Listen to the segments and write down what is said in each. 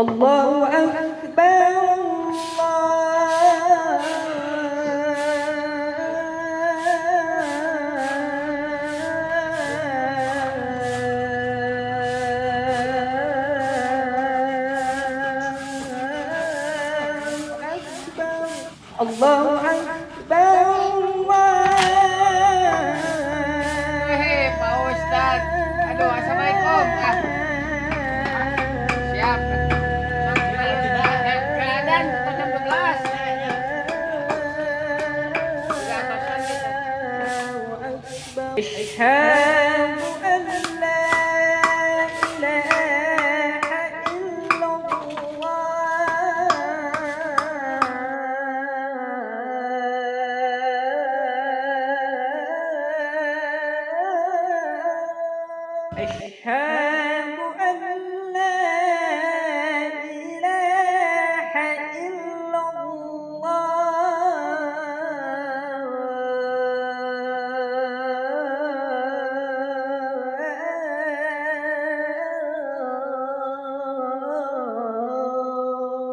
Allahu Akbar. Allahu Akbar. Hei, Pak Ustad. Aduh, assalamualaikum. Ah. Siap. Keadaan jam 12. Asyhadu an la ilaha illallah. Asyhadu an la ilaha illallah.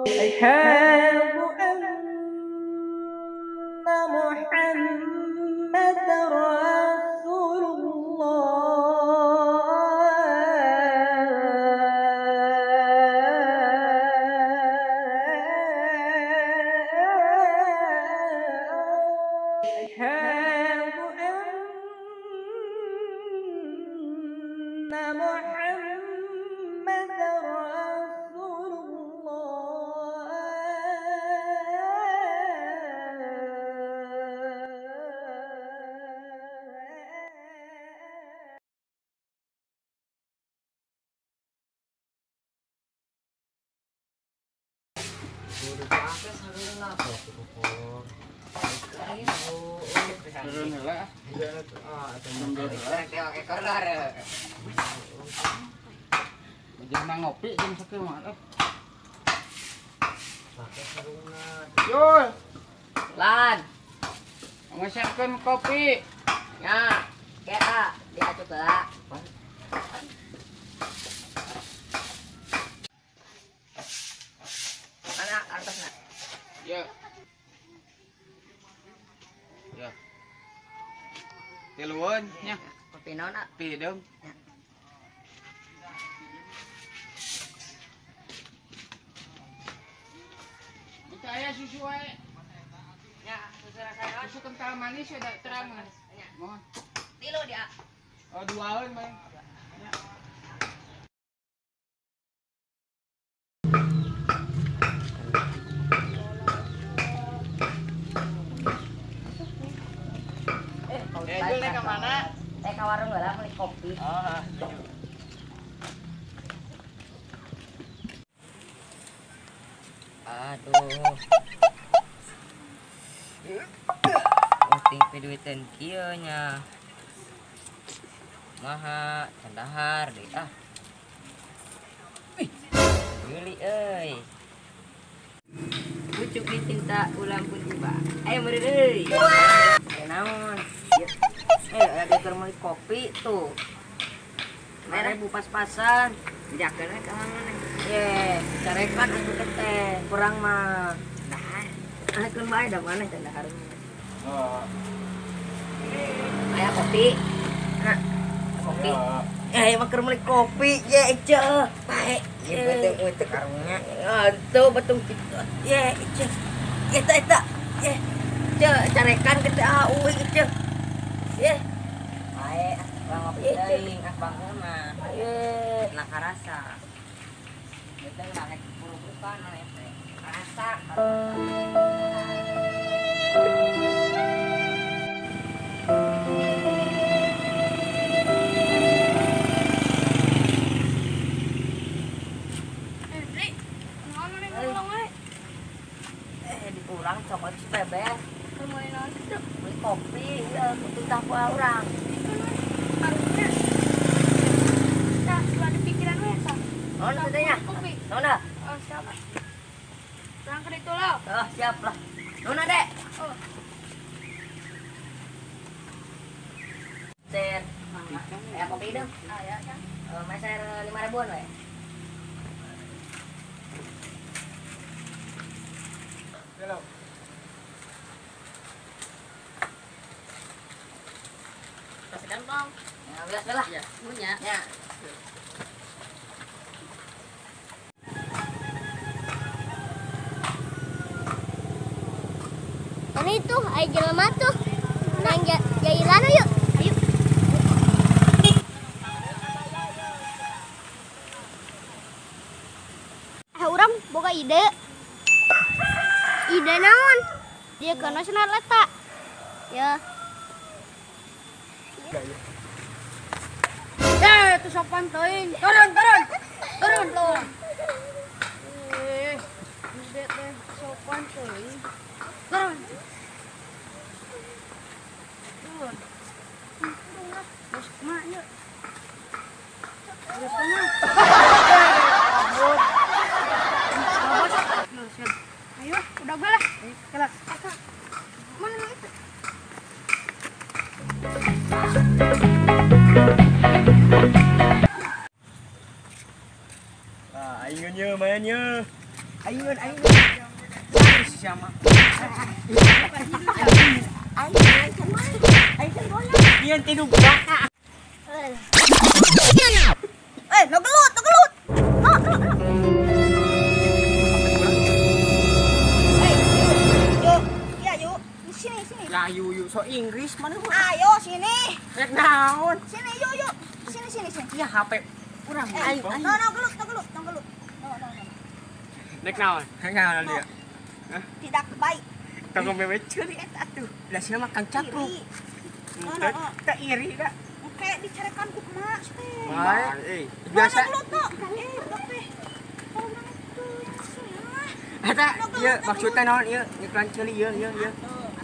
Asyhadu anna Muhammadar Rasulullah. Asyhadu anna Muhammadar Rasulullah. Turun heula. Jangan ngopi jam sakieu mah. Yul. Lan. Ngesiapkeun kopi. Ya, kea diacut heula. Mana artosna? Ya. Ya. Tiluan nya. Kopi naon, ah? Kopi deung. Itu aya susu wae. Ya, susu rasa naon? Susu kental manis ya terang. Ya. Mohon. Tilu dia. Oh, duaeun bae. Ya. Jul naik ke mana? Ke warung heula beli kopi. Oh, aduh. Penting piduiteun kieu nya. Maha candahar deui ah. Geuli euy. Pucuk cinta ulang pun tiba. Ayo meureun euy. Aya naon? Ada keur meuli kopi tuh. 5.000 pas-pasan. Bejakeun we ka mana? Ye, carekan atuh teh, kurang mah. Nah, keun bae da maneh teh dahar. Oh. Aya kopi. Nah, kopi. Eh, mah keur meuli kopi, ye ece. Bae. Ye beuteung teu karunya. Atuh betung kitu. Ye ece. Eta eta. Ye. Ce, carekan ke teh ah euy ece. Ye. Bae, urang ngopi teuing, ah bangeu mah. Ye, nah karasa. Beuteung rek buru-burukan maneh teh. Karasa. Beli. Naon maneh ngomong we? Di urang cokot si Bebek. Keur meuli naon kitu? Beli kopi, ya, tutah ku urang. Harusnya. Nah, ulah dipikiran we tah. Naon teh nya? Kopi. Naon dah? Oh, siap. Urang ka ditu lah. Oh, siap lah. Naon Dek? Oh. Ser. Aya kopi deung. Aya, Kang. Meser 5.000-an we. Hello. Kasih kantong. Ya, biasa lah. Ya, punya. Ya. Ini tuh, ayo jelema tuh. Nang jailan yuk. Ayo. Urang boga ide. Ide naon? Dia kana senar eta. Ya. Eh, itu sopan teuing. Turun, turun. Turun, turun. Eh, ide teh sopan teuing. Turun. Turun. Bos mak yuk. Bos mak. Ayo, udah gue lah. Kelas. Mana itu? Ah, ayun ye, main ye. Ayun, ayun. Siapa? Ayo, tidur buka. Eh, no gelut, no gelut. No, no, no. Eh, yuk, ya yuk. Sini, sini. Ya yuk, yuk. So Inggris mana? Ayo sini. Rek naon? Sini, yuk, yuk. Sini, sini, sini. Ya HP urang. Eh, no, no gelut, no gelut, no gelut. No, no, no. Rek naon? Rek naon dia? Tidak baik. Kang mewe ceuri eta atuh. Lah sia mah Kang Capruk. No, no, no. Teu iri da. Kayak dicarekan ku emak teh. Eh, biasa. No, gelut, no. Eh, budak teh. Urang tuh Eta ieu maksudna naon ieu? Ngiklan ceuli ieu ieu ieu.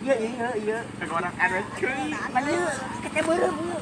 Ieu ieu ieu. Kagorang anu ceuli. Mana kete beureum.